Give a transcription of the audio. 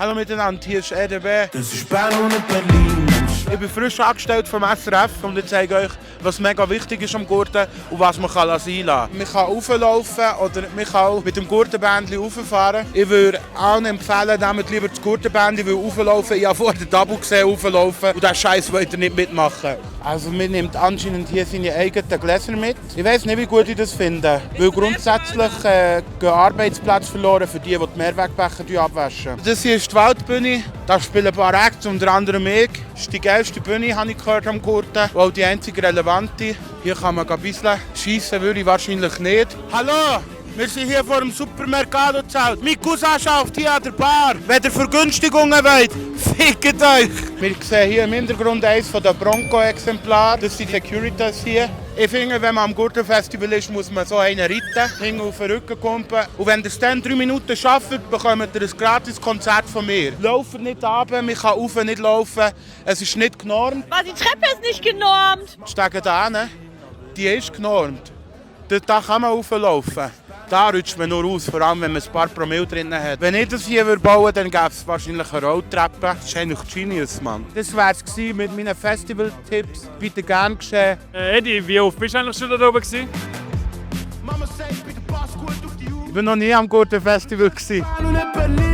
Hallo miteinander, hier ist EDB. Das ist Bern und Berlin. Ich bin frisch angestellt vom SRF und ich zeige euch, was mega wichtig ist am Gurten und was man sein lassen kann. Man kann rauflaufen oder man kann auch mit dem Gurtenbändchen rauffahren. Ich würde allen empfehlen, nehmt lieber das Gurtenbändchen, weil rauflaufen, ich habe vorher den Double gesehen, rauflaufen und diesen Scheiß wollt ihr nicht mitmachen. Also man nimmt anscheinend hier seine eigenen Gläser mit. Ich weiss nicht, wie gut ich das finde, weil grundsätzlich gehen Arbeitsplätze verloren für die Mehrwegbecher abwaschen. Das hier ist die Waldbühne, da spielen ein paar Acts, unter anderem ich. Das ist die geilste Bühne, habe ich gehört, am Gurten. Und auch die einzige relevante. Hier kann man ein bisschen schiessen, würde ich wahrscheinlich nicht. Hallo! Wir sind hier vor dem Supermercado-Zelt. Mein Cousin schafft hier an der Bar. Wenn ihr Vergünstigungen wollt, fickt euch! Wir sehen hier im Hintergrund eines der Bronco-Exemplare. Das sind die Securitas hier. Ich finde, wenn man am Gurtenfestival ist, muss man so einen reiten, hinten auf den Rücken kumpen. Und wenn ihr es dann 3 Minuten schafft, bekommt ihr ein gratis Konzert von mir. Lauft nicht runter, man kann rauf nicht laufen. Es ist nicht genormt. Was, die Treppe ist nicht genormt? Die Stege da hinten, die ist genormt. Da kann man rauflaufen. Da rutscht man nur aus, vor allem wenn man ein paar Promille drin hat. Wenn ich das hier bauen würde, dann gäbe es wahrscheinlich eine Rolltreppe. Das ist eigentlich genius, Mann. Das war es mit meinen Festival-Tipps. Bitte gern geschehen. Eddie, wie oft bist du eigentlich schon da oben gewesen? Ich war noch nie am Gurtenfestival. Bern und Berlin.